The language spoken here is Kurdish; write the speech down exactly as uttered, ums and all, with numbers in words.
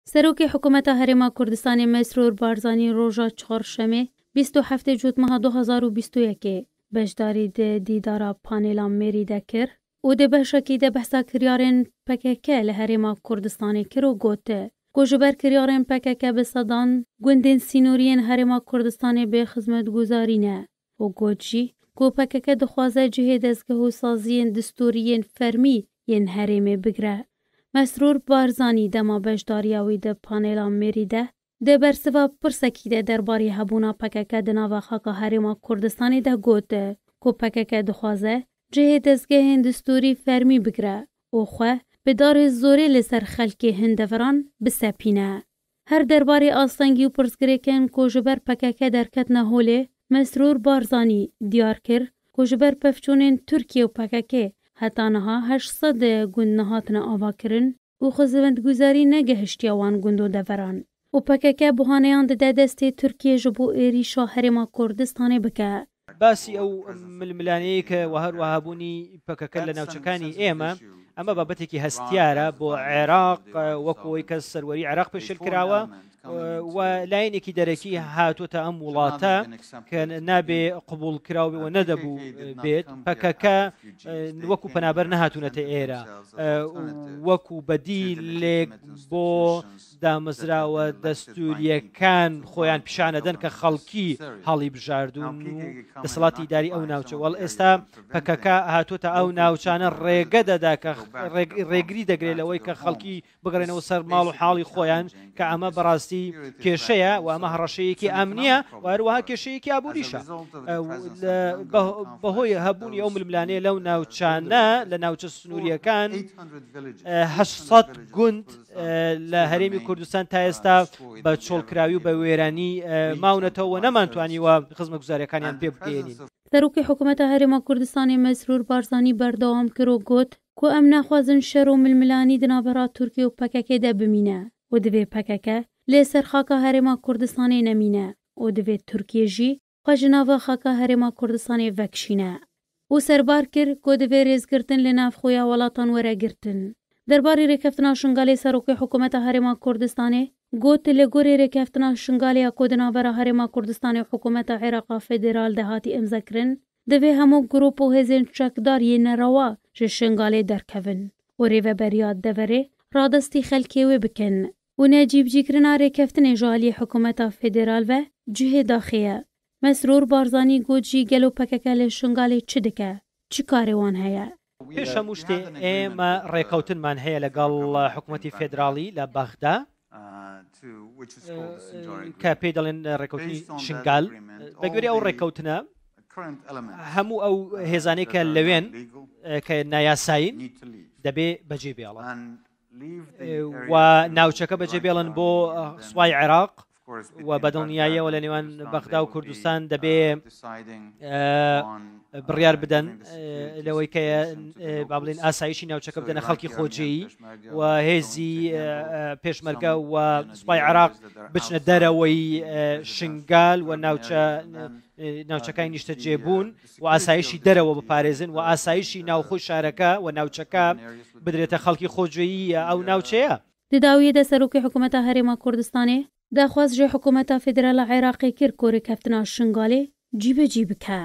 Serokê Hikûmeta Herêma Kurdistanê Mesrûr Barzanî roja çarşemê bîst û heftê Cotmeha du hazar û bîst û yekê beşdarî di dîdara panêla Mêrî de kir û di beşekî de behsa kiryarên P K K li Herêma Kurdistanê kir û got ku ji ber kiryarên P K K bi sedan gundên sînorî yên Herêma Kurdistanê bê xizmetguzarî ne û got jî ku P K K dixwaze cihê dezgeh û saziyên distûrî yên fermî yên herêmê bigire. Mesrûr Barzanî dema beşdariya wî di panêla Mêrî de di bersiva pirsekî de derbarê hebûna P K K di nava xaka Herêma Kurdistanê de got ku P K K dixwaze cihê dezgehên distûrî fermî bigire û xwe bi darê zorê li ser xelkê hin deveran bisepîne. Her derbarê astengî û pirsgirêkên ku ji ber P K K derketine holê, Mesrûr Barzanî diyar kir ku ji ber pevçûnên Tirkiye û P K K heta niha heşt sed gund nehatine avakirin û xizmetguzarî negehiştiye wan gund û deveran û P K K buhaneyan dide destê Tirkiye ji bo êrîşa Herêma Kurdistanê bike. باسی ئەو ململانەیە کە وە هەروەها بوونی P K K لە ناوچەکانی ئێمە، ئەمە بابەتێکی هەستیارە بۆ عێراق، وەکو ئەوەی کە سەروەری عێراق پێشێل کراوە، و لایەنێکی دەرەکی هاتووەتە ئەم وڵاتە کە نابێ قبول کراو بێ و نەدەبوو بێت. P K K وەکو پەنابەر نەهاتوونەتە ئێرە، وەکو بەدیلێک بۆ دامەزراوە دەستوریەکان خۆیان پیشانەدەن کە خەڵکی هەڵی بژاردون و دەسەڵاتی ئیداری ئەو ناوچە. وەڵ ئێستا P K K هاتووەتە ئەو ناوچانە ڕێگە دەدا کە ڕێگ-، ڕێگری دەگرێت لەوەی کە خەڵکی بگەڕێنەوە سەر ماڵ و حاڵی خۆیان، کە ئەمە بەڕاستی کێشەیە و ئەمە هەڕەشەیەکی ئەمنیە و هەروەها کێشەیەکی ئابووریشە. ئە، و لە، بە، بەهۆی هەبوونی ئەو ململانەیە لەو ناوچانە، لە ناوچە سنووریەکان، ئە، هەشت سەد گوند، ئە، لە هەرێمی کوردستان تا ئێستا بە چۆڵکراوی و بە وێرانی، ئە، ماونەتەوە و نەمانتوانیوە خزمەتگوزاریەکانیان پێ بگەێنین. سەرۆکی حکوومەتە هەرێما کوردستانی مەسرور بارزانی بەردەوام کر و گوت، کو ئەم ناخوازن شەر و ململانی دناڤەرا تورکیە و پەکەکێ دە بمینە و دەبێ پەکەکە لێ سەر خاکە هەرێما کوردستانێ نەمینە و دەبێ تورکیە ژی خۆ ji nava xaka Herêma Kurdistanê vekişîne û serbar kir ku divê rêzgirtin li nav xwe ya welatan were girtin. Derbarê rêkeftina Şingalê Serokê Hikûmeta Herêma Kurdistanê got, li gorî rêkeftina Şingalê ya ku di navbera Herêma Kurdistanê û Hikûmeta Êraqa Federal de hatî îmzekirin, divê hemû grûp û hêzên çekdar yê nerewa ji Şingalê derkevin û rêveberiya deverê radestî xelkê wê bikin û necîbicîkirina rêkeftinê ji aliyê Hikûmeta Federal ve cihê daxê ye. Mesrûr Barzanî got jî gelo P K K li Şingalê çi dike? Çi karê wan heye? پێش هەموو شتێ ئێمە ڕێکەوتنمان هەیە لەگەڵ حکوومەتی فێدراڵی لە بەغدا، کە پێی دەڵێن ڕێکەوتنی شنگال. بە گوێرەی ئەو ڕێکەوتنە، هەموو ئەو هێزانەی کە لەوێن، کە نایاسایین، دەبێ بەجێ بێڵن و ناوچەکە بەجێ بێڵن بۆ سوپای عێراق و بە دڵنیاییەوە لە نێوان بەغدا و کوردستان دەبێ، ئە، بڕیار بدەن، ئە، لەوەی کە، ئە، با بڵێن ئاسایشی ناوچەکە بدەنە خەڵکی خۆجێیی و هێزی، ئە، ئە، پێشمەرگە و سوپای عێراق بچنە دەرەوەی، ئە، شنگال و ناوچە، ئە، ناوچەکانی نیشتە جێبوون و ئاسایشی دەرەوە بپارێزن و ئاسایشی ناوخۆی شارەکە و ناوچەکە بدرێتە خەڵکی خۆجێیی ئەو ناوچەیە. Di dawiyê de Serokê Hikûmeta Herêma Kurdistanê daxwaz ji Hikûmeta Federal a Iraqê kir ku rêkeftina Şingalê cîbecî bike.